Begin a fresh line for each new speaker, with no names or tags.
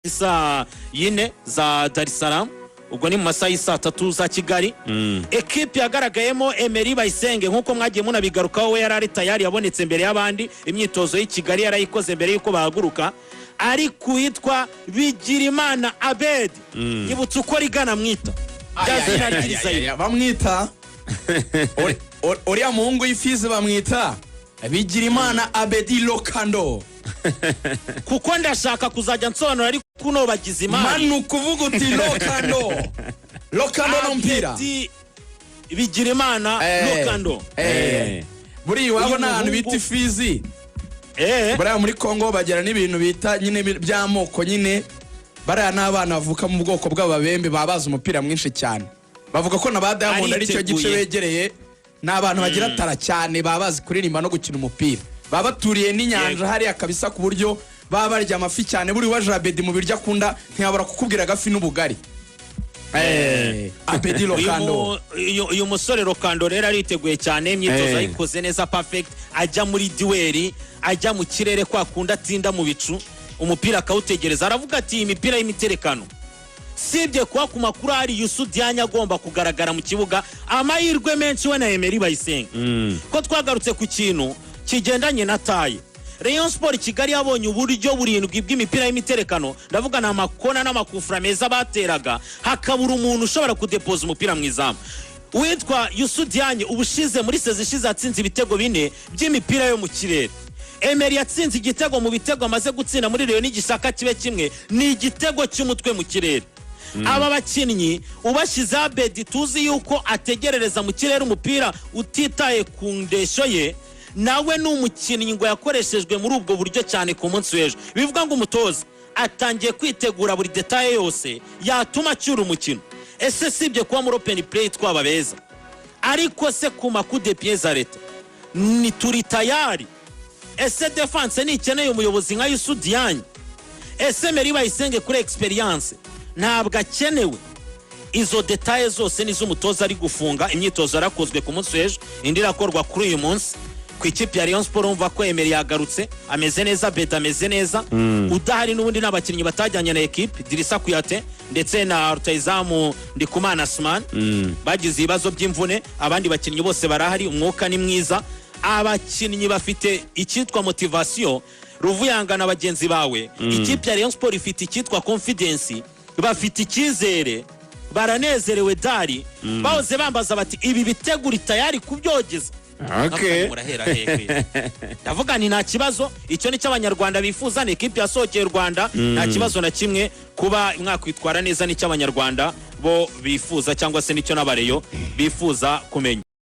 Saa 4 za Dar es Salaam, ubwo ni mu masaha y'isaa 3 za Kigali. Ekipi yagaragayemo Emery Bayisenge, nk'uko mwagiye munabigarukaho, we yari ari tayari, yabonetse mbere y'abandi. Imyitozo y'i Kigali yarayikoze mbere y'uko bahaguruka. Ariko uwitwa Bigirimana Abedi, nyibutse uko rigana mwita rya zina ry'Irizayiro.
Bamwita uriya muhungu w'ifizi, bamwita Bigirimana Abedi Lokando.
Kuko ndashaka kuzajya nsobanura, ariko uno bagize imari.
Manu kuvuga uti Lokando, Lokando no mpira.
Abedi Bigirimana Lokando.
Buriya iwabo
Uyu
ni ahantu bita ifizi. Buriya muri Kongo bagira n'ibintu bita nyine by'amoko nyine. Bariya ni abana bavuka mu bwoko bw'Ababembe, baba bazi umupira mwinshi cyane. Bavuga ko na ba Diamond ari cyo gice
Ariteguye.
begereye. Ni abantu bagira talent cyane, baba bazi kuririmba no gukina umupira, baba baturiye n'inyanja hariya kabisa, ku buryo baba barya amafi cyane. Buri waje Abedi, mu biryo akunda ntiyabura kukubwira agafi n'ubugari. Abedi
Uyu
Lokando.
Uyu musore Lokando rero ariteguye cyane, imyitozo ayikoze neza, perfect. Ajya muri duel, ajya mu kirere kwa kundi atinda mu bicu, umupira akawutegereza. Aravuga ati: "Iyi mipira y'imiterekano, sibye kuba ku makuru hari Youssou Diagne agomba kugaragara mu kibuga, amahirwe menshi we na Emery Bayisenge." Ko twagarutse ku kintu kigendanye na taille, Rayon Sport Kigali yabonye uburyo burindwi bw'imipira y'imiterekano, ndavuga ni amakona n'amakufura meza bateraga, hakabura umuntu ushobora kudepoza umupira mu izamu. Uwitwa Youssou Diagne ubushize, muri saison ishize, yatsinze ibitego bine by'imipira yo mu kirere. Emery yatsinze igitego, mu bitego amaze gutsinda muri Rayon n'igisaka kibe kimwe, ni igitego cy'umutwe mu kirere. Aba bakinnyi ubashyizeho, Abedi tuzi yuko ategerereza mu kirere umupira utitaye ku ndeshyo ye, nawe ni umukinnyi ngo yakoreshejwe muri ubwo buryo cyane ku munsi w'ejo. Bivuga ngo umutoza atangiye kwitegura buri détail yose yatuma acyura umukino. Ese sibye kuba muri open play twaba beza, ariko se ku ma coups de pied arrêtés ni turi tayari? Ese défense ntikeneye umuyobozi nka Youssou Diagne? Ese Emery Bayisenge kuri experience ntabwo akenewe? Izo détails zose nizo umutoza ari gufunga. Imyitozo yarakozwe ku munsi w'ejo, indi irakorwa kuri uyu munsi ku ikipe ya Rayon Sport. Urumva ko Emery yagarutse ameze neza, Beda ameze neza. Udahari n'ubundi ni abakinnyi batajyanye na ekipe, Drissa Kouyaté ndetse na rutayizamu Ndikumana Asman, bagize ibibazo by'imvune. Abandi bakinnyi bose barahari, umwuka ni mwiza, abakinnyi bafite icyitwa motivation. Ruvuyanga na bagenzi bawe, ikipe ya Rayon Sport ifite icyitwa confidence, bafite icyizere, baranezerewe. Dari bahoze bambaza bati: "Ibi bitegura tayari kubyogeza?" Murahera hehe? Ndavuga nti nta kibazo, icyo ni cyo Abanyarwanda bifuza. Ni ekipi yasohokeye u Rwanda, nta kibazo na kimwe kuba mwakwitwara neza, nicyo Abanyarwanda bo bifuza cyangwa se nicyo n'Abareyo bifuza kumenya.